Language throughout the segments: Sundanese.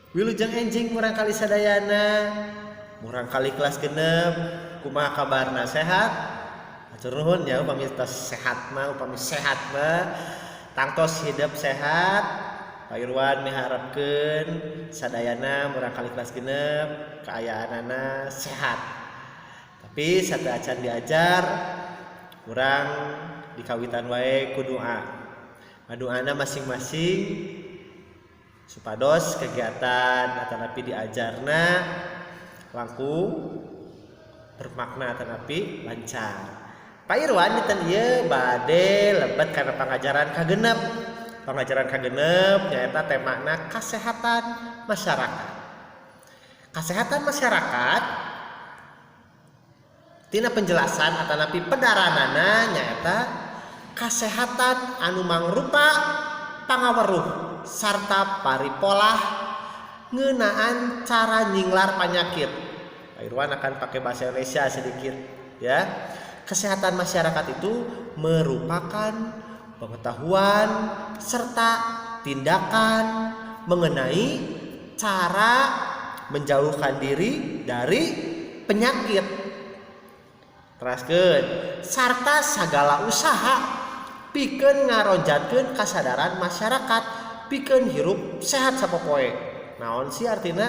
Wilujeng enjing murangkalih sadayana, murangkalih kelas 6, kumaha kabarna, sehat? Hatur nuhun ya upami tos sehat mah, upami sehat mah tangtos hidup sehat. Pak Irwan miharepkeun sadayana murangkalih kelas 6 kaayaanana sehat. Tapi sateuacan diajar, urang dikawitan wae ku doa. Ngadoana masing-masing supados kegiatan atanapi diajarna langkung bermakna atanapi lancar. Pak Irwan dinten ieu bade lebet kana pangajaran kagenep. Pangajaran kagenep nyaeta temana kesehatan masyarakat. Kesehatan masyarakat tina penjelasan atanapi pedaranana nyaeta kesehatan anu mangrupa pangaweruh sarta paripolah ngeunaan cara nyinglar panyakit. Pak Irwan akan pakai bahasa Indonesia sedikit ya. Kesehatan masyarakat itu merupakan pengetahuan serta tindakan mengenai cara menjauhkan diri dari penyakit. Teraskeun sarta sagala usaha pikeun ngaronjatkeun kasadaran masyarakat pikeun hirup sehat sapopoe. Naon sih artina?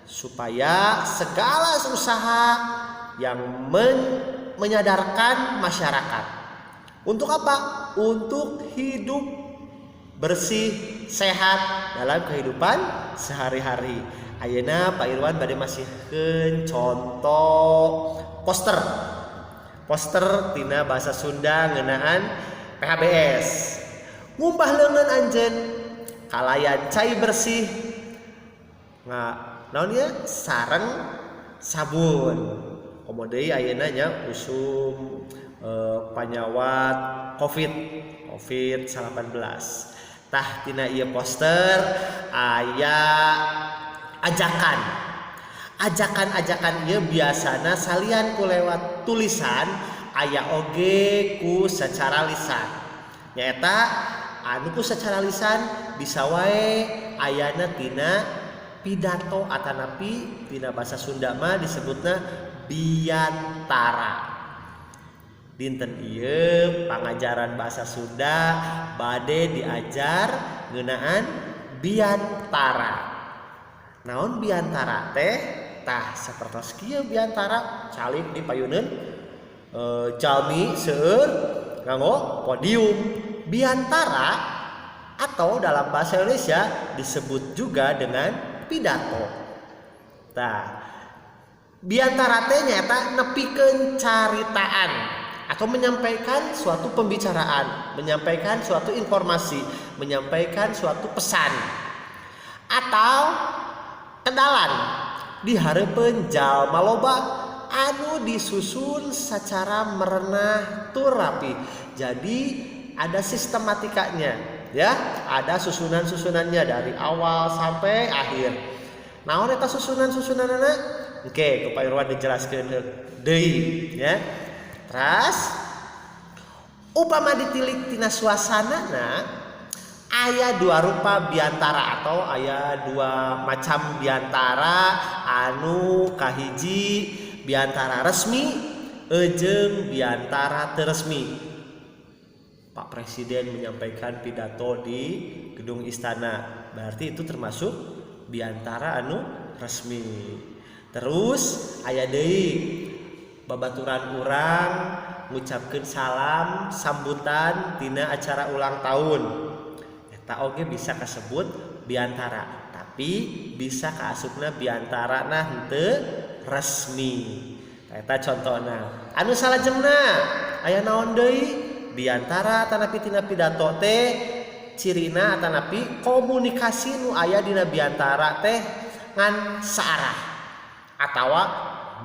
Supaya segala usaha yang menyadarkan masyarakat. Untuk apa? Untuk hidup bersih, sehat dalam kehidupan sehari-hari. Ayeuna Pak Irwan bade masihkeun contoh poster. Poster tina bahasa Sunda ngeunaan PHBS. Ngumbah leungeun anjeun kalayan cai bersih nga naon ieu sareng sabun. Komo deui ayeuna nya usum panyawat Covid 19. Tah, tina ieu poster aya ajakan. Ajakan-ajakan ieu biasana salian ku lewat tulisan, aya oge ku secara lisan. Nyaeta anu ku secara lisan bisa wae ayana tina pidato atanapi tina bahasa Sunda mah disebutna biantara. Dinten ieu pangajaran bahasa Sunda bade diajar ngeunaan biantara. Naon biantara teh? Tah, sapertos kieu biantara, calik di payuneun jalmi seueur nganggo podium. Biantara atau dalam bahasa Indonesia disebut juga dengan pidato. Tah, biantara teh nyaeta nepikeun caritaan atau menyampaikan suatu pembicaraan, menyampaikan suatu informasi, menyampaikan suatu pesan atau kedalan di hareupeun jalma loba anu disusun secara merenah tur rapi. Jadi ada sistematikanya ya, ada susunan-susunannya dari awal sampai akhir. Naon eta susunan-susunanana? Oke, ku Pak Irwan dijelaskeun deui ya. Terus upama ditilik tina suasanana, aya dua rupa biantara atau aya dua macam biantara. Anu kahiji biantara resmi jeung biantara teu resmi. Pak Presiden menyampaikan pidato di gedung istana, berarti itu termasuk biantara anu resmi. Terus aya deui babaturan urang ngucapkeun salam sambutan tina acara ulang tahun, eta oge bisa kasebut biantara, tapi bisa kaasupna biantara nah henteu resmi. Eta contohna. Anu salajengna aya naon deui? Biantara atanapi tina pidato teh cirina atanapi komunikasi nu aya dina biantara teh ngan saarah atawa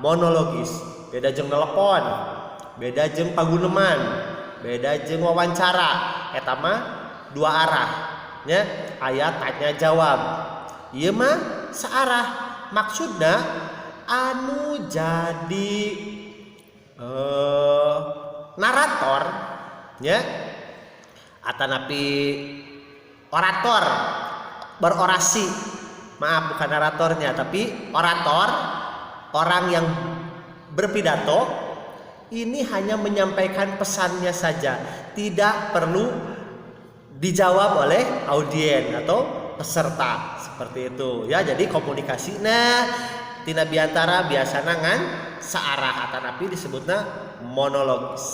monologis. Beda jeung telepon, beda jeung paguneman, beda jeung wawancara. Eta mah dua arah nya, aya tanya jawab. Ieu mah searah, maksudna anu jadi narator nya atanapi orator, berorasi. Maaf, bukan naratornya, tapi orator, orang yang berpidato ini hanya menyampaikan pesannya saja, tidak perlu dijawab oleh audien atau peserta, seperti itu ya. Jadi komunikasi, nah, tina biantara biasana ngan searah atanapi disebutnya monologis.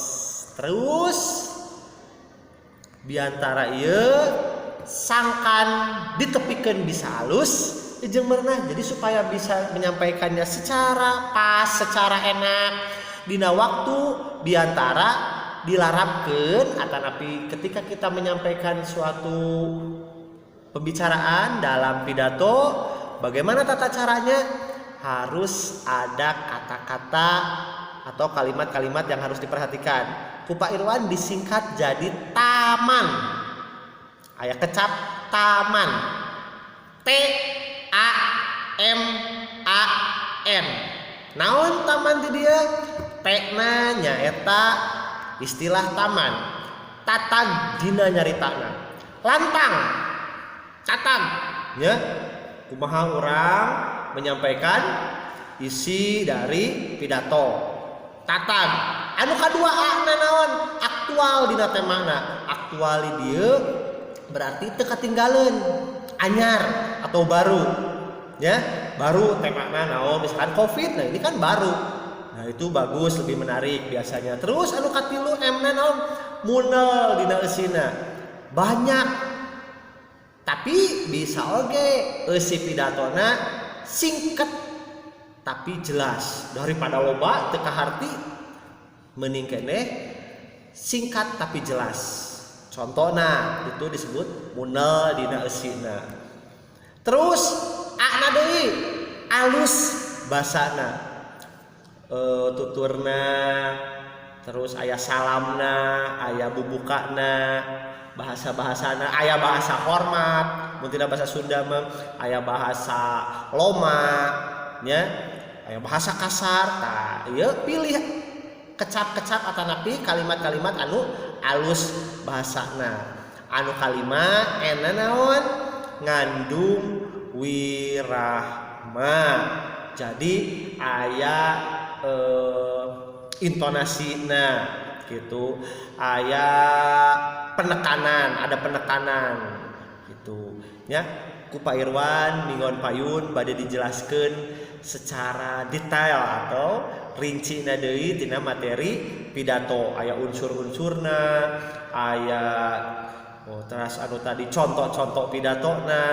Terus biantara ieu sangkan ditepikeun bisa halus jeung merenah. Jadi supaya bisa menyampaikannya secara pas, secara enak dina waktu, biantara dilarapkeun atanapi ketika kita menyampaikan suatu pembicaraan dalam pidato, bagaimana tata caranya, harus ada kata-kata atau kalimat-kalimat yang harus diperhatikan. Ku Pak Irwan disingkat jadi taman. Aya kecap taman, T A M A N. Naon taman di dieu? T na nyaeta istilah taman, tatag dina nyaritana, lantang, tatag ya, kumaha urang menyampaikan isi dari pidato, tatag. Anu kadua, A na naon? Aktual dina temana. Aktual di dieu berarti teu katinggaleun, anyar atau baru ya. Baru temana naon? Misalkan Covid, nah, ini kan baru. Nah, itu bagus, lebih menarik biasanya. Terus anu katilu, M na naon? Munel dina eusina, banyak. Tapi bisa oge eusi pidatona singkat tapi jelas. Daripada loba teu kaharti, mending keneh singkat tapi jelas. Contohna itu disebut munel dina eusina. Terus A na deui, alus basana, tuturna, terus aya salamna, aya bubukana, bahasa-bahasana, aya bahasa hormat. Mun tidak bahasa Sunda mah aya bahasa loma nya, aya bahasa kasar. Tah, ieu pilih kecap-kecap atanapi kalimat-kalimat anu alus bahasana. Anu kalima, N na naon? Ngandung wirahma. Jadi aya intonasina gitu, aya penekanan, ada penekanan gitu ya. Ku Pak Irwan minggon payun bade dijelaskan secara detail atau rinci deui tina materi pidato, aya unsur-unsurna, aya, oh, teras anu tadi contoh-contoh pidatona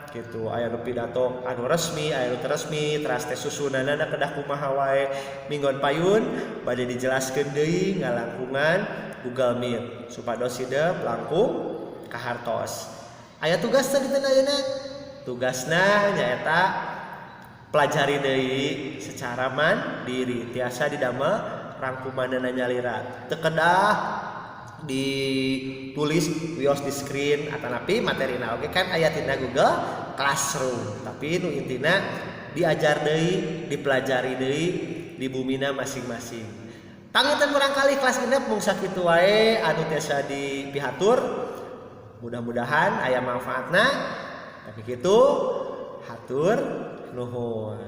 gitu, aya nu pidato anu resmi, aya nu resmi, teras teh susunanana kedah kumaha wae. Minggon payun bade dijelaskeun deui ngalangkungan Google Meet supados hidep langkung kahartos. Aya tugas tadi ayeuna, tugasna nyaeta pelajari deui secara mandiri, tiasa didamel rangkumanana nyalira, teu kedah ditulis wios di screen atanapi materina oge kan aya tina Google Classroom. Tapi nu intina diajar deui, dipelajari deui di bumina masing-masing. Panginten murangkalih kelas genep mung sakitu wae anu tiasa dipihatur. Mudah-mudahan aya manfaatna. Tapi kitu, hatur nuhun.